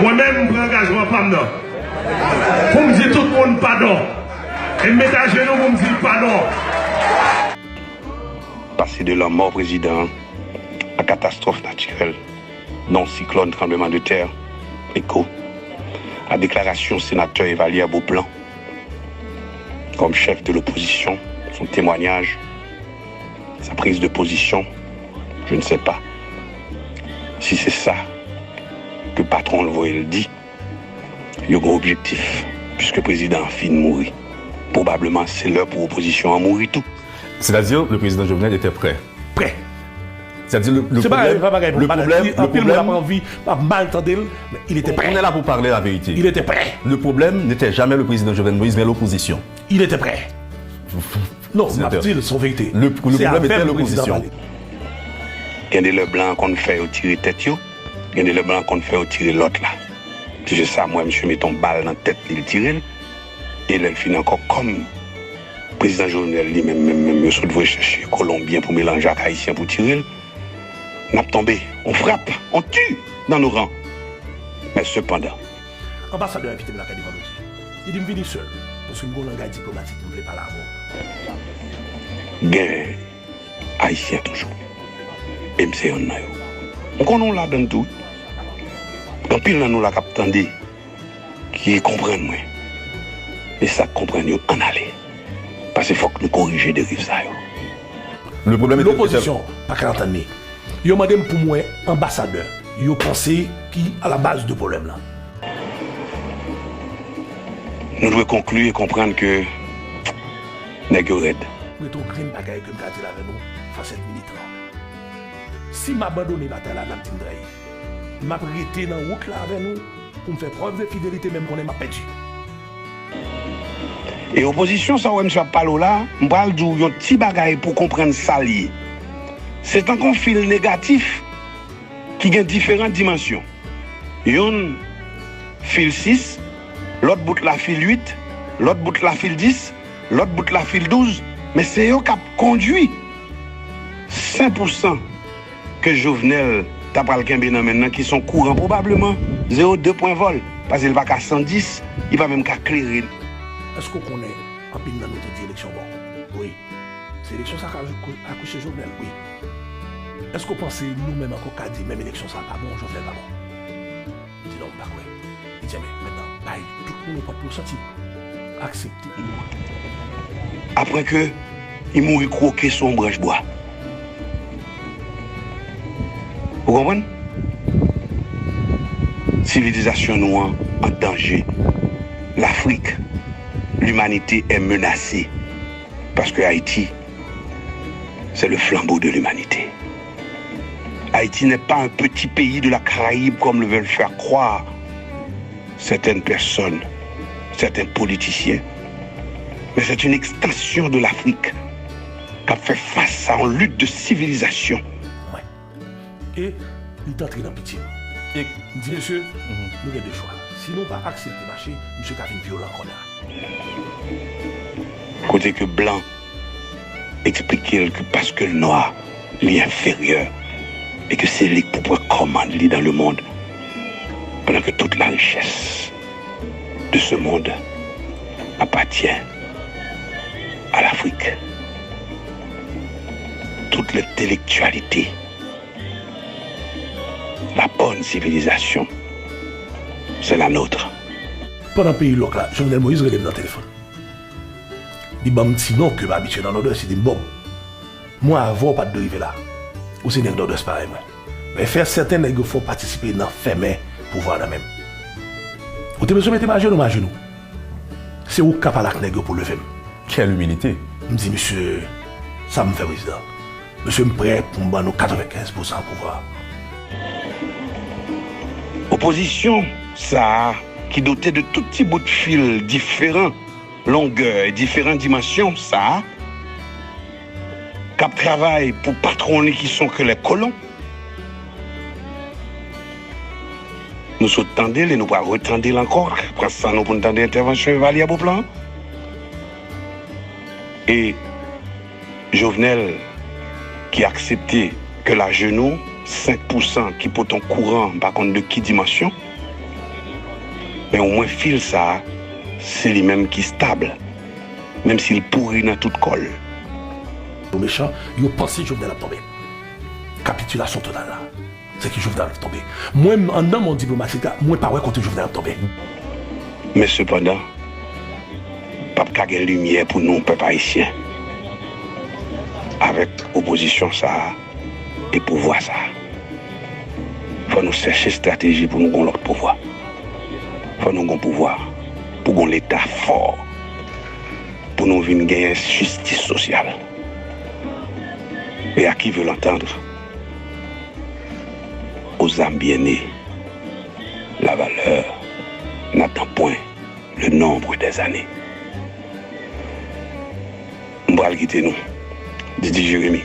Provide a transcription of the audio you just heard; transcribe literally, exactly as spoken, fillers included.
Mwen menm, m pran angajman pa m nan pou m di tout moun padon. E m met ajenou pou m di l padon. Pase de lanmò prezidan an a katastwòf natirèl, non siklòn, tranblemanntè, eko, a deklarasyon senatè Evalière Beauplan kòm chèf de lopozisyon, son temwanyaj, sa prise de position, je ne sais pas si c'est ça que patron l voye l di. Yo gen objektif, puiske prezidan an fin mouri. Probableman, se lè pou opozisyon an mouri tou. C'est-à-dire, le président Jovenel était prêt. Prêt. C'est-à-dire, le, le problème, le problème, le problème, anpil moun ap anvi, ap mal tande l, men il était prêt. On est là pour parler la vérité. Il était prêt. Le problème n'était jamais le président Jovenel Moïse, mais l'opposition. Il était prêt. Non, m ap di l, se yon verite. Le, le problème était l'opposition. Gen de lè blan an konn fè yo tire tèt yo, gen de lè blan an konn fè yo tire lòt la. Se jis sa, m wè misye mete yon bal nan tèt li, l tire l. E lè l fin ankò, kòm prezidan Jovenel li menm, menm, menm, yo sot voye chèche Kolonbyen pou melanje ak Ayisyen pou tire l, n ap tonbe. On frappe, on tue dans nos rangs. Mais cependant. Anbasadè a envite m lakay li vandredi. Li di m vini sèl, paske m gen yon langay diplomatik m vle pale avè w. Gen Ayisyen toujou. E m se yonn nan yo. M konnen w ladann tou. Gen anpil nan nou la k ap tande, ki konprann mwen. E sa k konprann yo, ann ale. Paske fòk nou korije deriv sa yo. Lopozisyon pa ka antann li. Yo mande m pou m wè anbasadè yo panse ki alabaz de pwoblèm lan. Nou dwe konkli e konprann ke nèg yo rèd. M rete yon grenn bagay ke m ka di l avè nou, Fransèt Militan. Si m abandone batay la, n ap di m trayi. M ap rete nan wout la avè nou pou m fè prèv de fidelite, men m konnen m ap pèdi. E opozisyon sa w wè misye ap pale w la, m pral di w yon ti bagay pou w konprann sa l ye. Se tankou yon fil negatif ki gen diferan dimansyon. Yonn fil sis, lòt bout la fil uit, lòt bout la fil dis, lòt bout la fil douz, men se yo k ap kondui senk pou san ke Jovenel ta pral kenbe nan men l nan, ki se yon kouran pwobableman zewo de pwen vòl, paske l pa ka san dis, li pa menm ka klere. Èske w konnen anpil nan nou te di eleksyon bon? Wi. Se eleksyon sa k akouche Jovenel? Wi. Èske w panse nou menm ankò ka di menm eleksyon sa pa bon, Jovenel pa bon? Di non, m pa kwè. Li di, enben, mentnan, bay tout moun yon pòt pou yo sòti. Aksepte. Apre ke li mouri kwoke sou yon branch bwa. Ou konprann? Sivilizasyon nou an an danje. Lafrik, limanite est menacée. Parce que Haïti, c'est le flambeau de l'humanité. Haïti n'est pas un petit pays de la Caraïbe comme le veulent faire croire certaines personnes, certains politiciens, mais c'est une extension de l'Afrique qui a fait face à une lutte de civilisation. E li t antre nan pitye m. E m di, mesye, nou gen de chwa. Si nou pa aksepte mache, misye ka vin vyolan kounye a. Kote ke blan eksplike l ke paske l nwa, li enferyè, e ke se li k pou pran kòmand li dans le monde, pendant que toute la richesse de ce monde appartient à l'Afrique. Toute l'intellectualité, la bonne civilisation, c'est la nôtre. Pandan peyi lòk la, Jovenel Moïse rele m nan telefòn. Li ban m ti non ke m abitye nan Nòdwès, li di m, Bob, mwen avè w pa t dwe rive la. Ou se nèg Nòdwès parèy mwen. Men fè sèten nèg yo fè w patisipe nan fèmen pouvwa nan men m. Ou te bezwen mete m ajenou, m ajenou. Se ou k ka pale ak nèg yo pou leve m. Quelle humilité! M di, mesye, sa m fè, prezidan? Mesye, m prè pou m ban nou katrevenkenz pousan pouvwa. Opozisyon sa a, ki dote de tout ti bout fil diferan longè e diferan dimansyon sa a, k ap travay pou patwon li ki son ke lè kolon. Nou sot tande l e nou pral retande l ankò. Pran san nou pou n tande entèvansyon Evalière Beauplan. E Jovenel ki aksepte ke l ajenou, senk pousan ki pote yon kouran, m pa konn de ki dimansyon, Men omwen fil sa a, se li menm ki stab, menm si l pouri nan tout kò l. Yo mechan, yo panse Jovenel ap tonbe. Kapitilasyon total la, se ke Jovenel ap tonbe. Mwen, anndan mond diplomatik la, mwen pa wè kote Jovenel ap tonbe. Men sepandan, p ap ka gen limyè pou nou, pèp ayisyen, avèk opozisyon sa a e pouvwa sa a. Fò nou chèche estrateji pou nou gon lòt pouvwa. Fò nou gon pouvwa pou gon Leta fò, pou nou vin genyen jistis sosyal. Et à qui veut l'entendre, aux âmes bien nées, la valeur n'attend point le nombre des années. M pral kite nou, Didi Jeremi.